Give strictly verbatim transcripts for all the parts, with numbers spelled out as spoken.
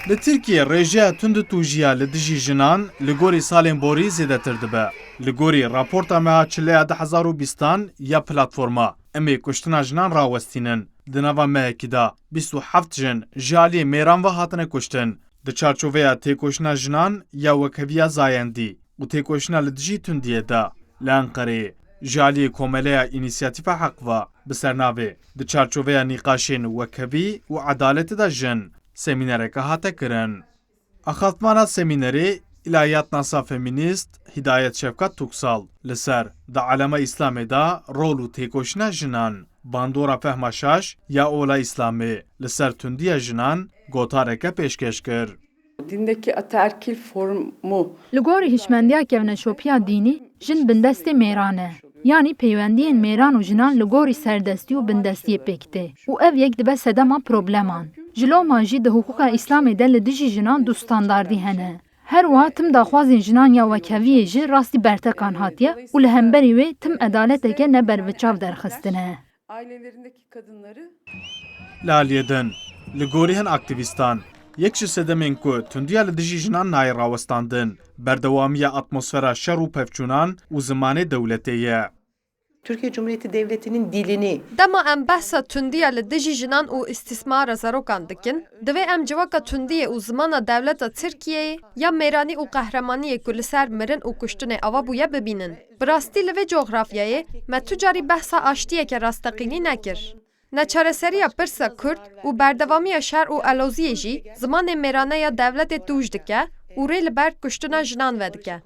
Li Tirkiyê rêjeya tunditûjiya li dijî jinan li gorî salên borî zêdetir dibe. Li gorî raporta meha çileya du hezar û bîstan ya platforma Em ê kuştina jinan rawestînin, di nava mehekî de bîst û heft jin ji aliyê mêran ve hatine kuştin. Di çarçoveya têkoşîna jinan ya Wekheviya Zayendî û têkoşîna li dijî tundiyê de li Enqereyê ji aliyê Komeleya Înîsiyatîfa Heq ve bi sernavê Di çarçoveya nîqaşên wekhevî û edaletê de jin semînereke hate kirin. Axaftvana semînerê, îlahiyatnasa femînîst Hidayet Şefkat Tuksal li ser di alema Îslamê de rol û têkoşîna jinan, bandora fehma şaş ya ola Îslamê li ser tundiya jinan gotareke pêşkêş kir. Dindeki ataerkil formu. Li gorî hişmendiya kevneşopiya dînî, jin bindestê mêran e. Yanî peywendiyên mêran û jinan li gorî serdestî û bindestiyê pêk tê û ev yek dibe sedema probleman. Ji loma jî di hiqûqa Îslamê de li dijî jinan du standardî hene. Her wiha tim daxwazên jinan ya wekheviyê jî rastî bertekan hatiye û li hemberî wê tim edaleteke ne berbiçav derxistine. Ailelerindeki kadınları Li aliyê din, li gorî hin aktîvîstan, yek ji sedemên ku tundiya li dijî jinan nayê rawestandin, berdewamiya atmosfera şer û pevçûnan û zimanê dewletê ye. Türkiye Cumhuriyeti Devleti'nin dilini Dema em behsa tundiya li dijî jinan û îstîsmara zarokan dikin, divê em civaka tundiyê û zimana dewleta Tirkiyeyê ya mêranî û qehremaniyê ku li ser mirin û kuştinê ava bûye bibînin. Bi rastî li vê cografyayê me tu carî behsa aştiyeke rasteqînî nekir. Neçareseriya pirsa Kurd û berdewamiya şer û aloziyê jî zimanê mêrane ya dewletê tûj dike û rê li ber kuştina jinan vedike.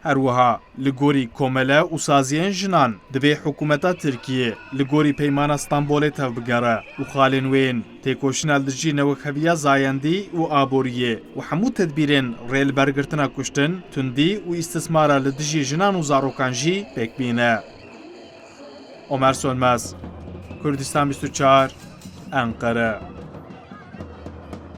Her wiha, li gorî komele û saziyên jinan, divê hikûmeta Tirkiyê li gorî Peymana Stenbolê tevbigere û xalên wê yên têkoşîna li dijî newekheviya zayendî û aboriyê û hemû tedbîrên rêlibergirtina kuştin, tundî û îstismara li dijî jinan û zarokan jî pêk bîne. Omer Sönmez, Kurdistan bîst û çar, Enqere.